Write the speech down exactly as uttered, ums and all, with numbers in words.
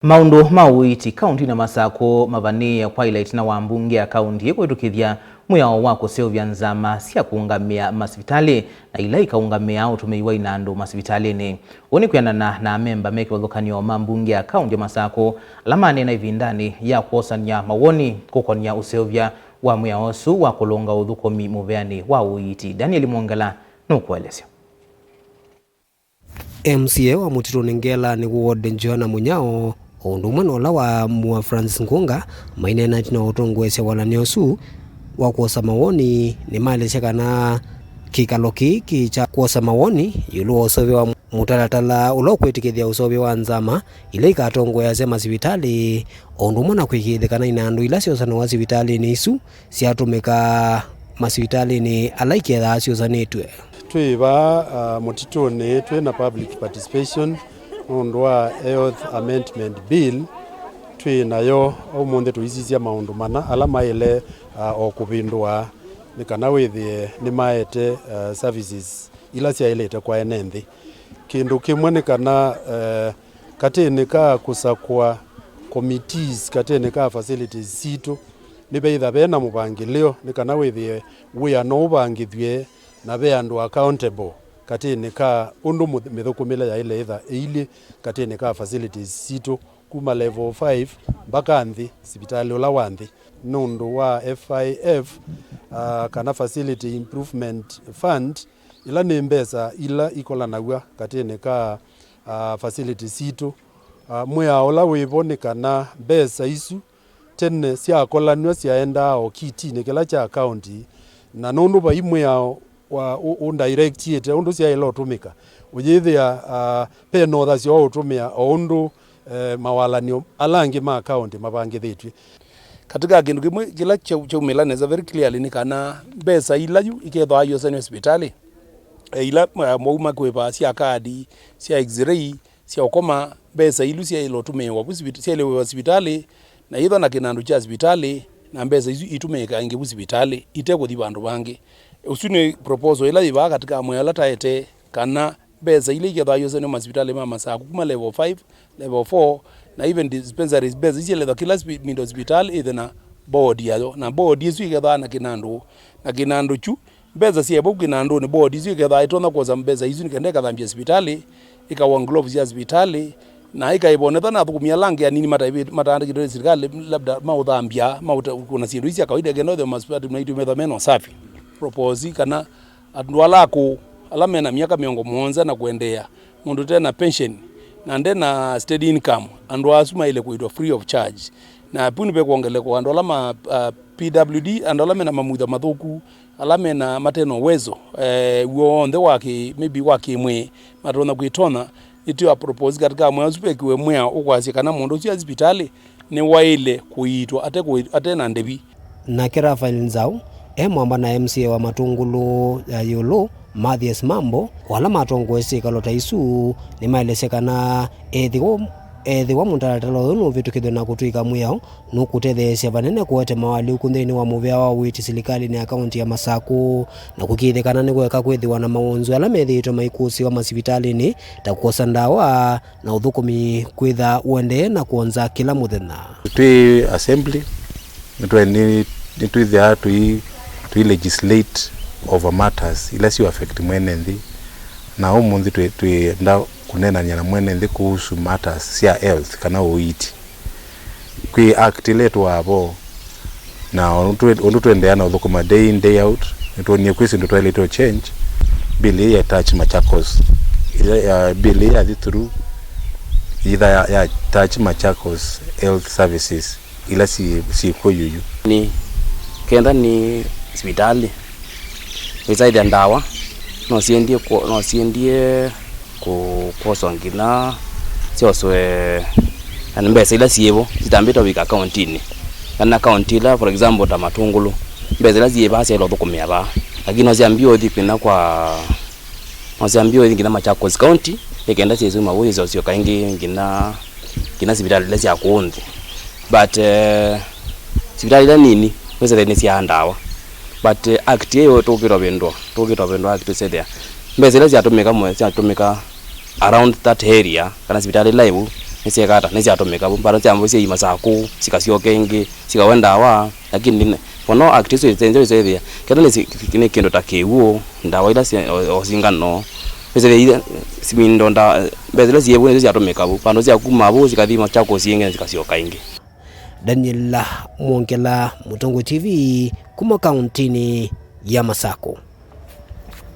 Maũndũ ma ũiiti kaũntinĩ ya Masakũ mavanĩĩe kwaĩla ĩtina wa mbunge ya kaũnti ĩĩ kũvĩtũkĩthya mwĩao wa kũseũvya nzama sya kũũngamĩa masivitalĩ na ila ikaũngamĩa ũtũmĩi wa inandũ masivitalĩnĩ. Ũu nĩ kwĩanana na amemba me kĩvathũkany'o ma mbunge ya kaũnti ya Masakũ ala maneena ĩvindanĩ ya kwosany'a mawoni kũkonĩa ũseũvya wa mwĩao ũsu wa kũlũnga ũthũkũmi mũveanĩ wa ũiiti. Daniel Mwongela nũkũelesya. M C A wa Mũtitũnĩ Ngelanĩ Ward, Joanna Mũnyao, o ũndũ ũmwe na ũla wa Mua Francis Ngunga, maineena ĩtina wa ũtongoesya walany'o ũsu wa kwosa mawoni. Nĩmaelesya kana kĩkalo kĩĩ kĩ kya kwosa mawoni ĩũlũ wa ũseũvyo wa mũtalatala ũla ũkwĩtĩkĩthya ũseũvyo wa nzama ila ikatongoeasya masivitalĩ, o ũndũ ũmwe na kwĩkĩĩthya kana inandũ ila syosanaw'a sivitalĩnĩ isu syatũmĩka masivitalĩnĩ ala ikethaa syosanĩtw'e. Twĩ vaa, ah, Mũtitũnĩ twĩ na public participation nũndũ wa Health Amendment Bill. Twĩ nayo ũmũnthĩ tũisisya maũndũ mana ala maĩle, ah, o kũvĩndũa nĩ kana wĩthĩe nĩmaete, ah, services ila syaĩlĩte kwa ene nthĩ. Kĩndũ kĩmwe nĩ kana, eh, katĩnĩ ka kũsakũa committees katĩnĩ ka facilities sitũ, nĩveĩtha ve na mũvangĩlĩo nĩ kana wĩthĩe wĩa no ũvangĩthw'e na ve andũ accountable katĩnĩ ka ũndũ mũth-, mĩthũkũmĩle yaĩle ĩtha ĩilyĩ katĩnĩ ka facilities sitũ kuma level five mpaka nthĩ, sivitalĩ ũla wa nthĩ. Nũndũ wa F I F, ah, kana Facility Improvement Fund, ila nĩ mbesa ila ikolanaw'a katĩnĩ ka, ah, facility sitũ. Ah, mwĩao ũla wĩvo nĩ kana mbesa isu tene syakolanw'a syaendaa o kitinĩ kĩla kya kaũnti, na nũndũ vai mwĩao wa ũ, ũndirectĩte ũndũ syaĩle ũtũmĩka, ũyĩthĩa, ah, ve na ũthasyo wa ũtũmĩa o ũndũ, eh, mawalan'yo ala angĩ ma kaũnti mavangĩthĩtw'e. Katĩ ka kĩndũ kĩmwe kĩla kyau-, kyaumĩla nesa very clearly nĩ kana mbesa ila yu ikethwa iosanw'a sivitalĩ, eh, ila, eh, mauma kwĩva sya kadi, sya x-ray, sya ũkoma, mbesa ilu syaĩle ũtũmĩĩwa vu sivit-, syaĩle ũĩwa sivitalĩ, na yĩthwa na kĩnandũ kya sivitalĩ, na mbesa isu itũmĩĩka ĩngĩ vu sivitalĩ, ite kũthi vandũ vangĩ. Ũsu nĩ proposal ĩla yĩ vaa katĩ ka mwĩao ũla taete, kana mbesa ila ikethwa iosanw'a masivitalĩ ma Masakũ kuma level five, level four, na even dispensaries, mbesa isu syelethwa kĩla spi-, mindo sivitalĩ ĩthe na board yayo, na board ĩsu ĩkethwa na kĩnandũ, na kĩnandũ kyu mbesa syaĩ vau kĩnandũnĩ, board isu ikethĩwa itonya kwosa mbesa isu nĩ kenda ĩkathambya sivitalĩ, ĩkawa gloves sya sivitalĩ, na ĩkaĩvonetha na athũkũmi ala angĩ anini mataĩvĩ-, mataandĩkĩtwe nĩ silikalĩ, labda maũthambya, maũta-, kũna syĩndũ ii sya kawaida kenda ĩthĩwe masivitalĩ maitũ methĩwa mena ũsafi. Propose kana andũ ala akũũ, ala mena myaka mĩongo mũonza na kũendeea, mũndũ ũte na pension na nde na steady income, andũ asu maĩle kũitwa free of charge. Na pu nĩvekwongelekwa andũ ala ma, uh, P W D, andũ ala mena mamutha mathũku, ala mena, mate na uwezo, eh, w'onthe wa kĩ-, maybe wa kĩmwĩĩ, matonya kwĩtonya, nĩtwĩ a propose katika mwĩa ũsu vekiwe mwĩao ũkwasya kana mũndũ ũsu e sivitalĩ nĩwaĩle kũiitwa ate kũi-, ate na ndĩvi. Nake Raphael Nzau e mwamba na M C A wa Matũngũlũ ya ĩũlũ, Mathias Mambo, o ala matongoesye ĩkalo ta isu, nĩmaelesya kana ethĩwa, ethĩwa mũtalatala ũyũ nũvĩtũkĩthw'e na kũtw'ĩka mwĩao, nũkũtetheesya vanene kũete mawaalyũku nthĩnĩ wa mũvea wa ũiiti silikalĩnĩ ya kaũnti ya Masakũ, na kũkĩĩthya kana nĩkũeka kwĩthĩwa na mawonzu ala methĩĩtwe maikũsĩĩwa masivitalĩnĩ, ta kwosa ndawa na ũthũkũmi kwĩtha ũendee na kwonza kĩla mũthenya. Twĩ assembly, nĩtwe-, nĩ-, nĩtwĩthĩaa tũi-, tũi legislate over matters ila siũ affect mwene nthĩ, na ũmũnthĩ twĩ-, twĩenda kũneenany'a na mwene nthĩ kuhusu matters sya health kana ũiiti. Kwĩ act ĩla ĩtũaa vo, na ũndũ twe-, ũndũ tũendeea na ũthũkũma day in, day out, nĩtwonie kwĩ syĩndũ twaĩlĩte ũ change. Bill ĩĩ ya touch Machakos, ĩla ya bill ĩĩ yathi through, yĩtha ya, ya touch Machakos health services ila syĩ, syĩ kw'o yuyu. Nĩ kenda nĩ sivitalĩ, wĩsaĩthya ndawa no siendie kwo-, no siendie kũ-, kwoswa nginya syoswe, yani mbesa ila syĩvo sitambĩte kũvika akauntinĩ, kana akaunti ila, for example, ta Matũngũlũ, mbesa ila syĩ vaa syaĩle ũthũkũmĩa vaa, lakini no syambie ũthi nginya kwa, no syambie ũthi nginya Machakos County, nĩ kenda syĩsuma vau syĩsyoka ĩngĩ nginya, nginya sivitalĩ ila sya kũũ nthĩ. But, eh, sivitalĩ ila nini, wĩsethĩa nĩ sya ndawa. But, eh, act ĩyo tũkĩtwa vĩndũa, tũkĩtwa vĩndũa act ĩsethĩa mbesa ila syatũmĩka mwe, syatũmĩka around that area, kana sivitalĩ ila ĩvu, Nĩsyeka ata? Nĩsyatũmĩka vu, mbano sya mbosi syai Masakũ, sikasyoka ĩngĩ, sikawe ndawa, lakini mũno act isu itenze ĩsethĩa. Ketha nĩ si-, nĩ kĩndũ ta kĩw'ũ, ndawa ila sya, o, o singano, ĩsethĩa ile simindo nda, mbesa ila syĩ vu nĩsyo syatũmĩka vu, mbano sya kuma vu sikathi Machakos ĩngĩ na sikasyoka ĩngĩ. Daniel Mwongela, Mũtongoi T V, kuma kauntinĩ ya Masakũ.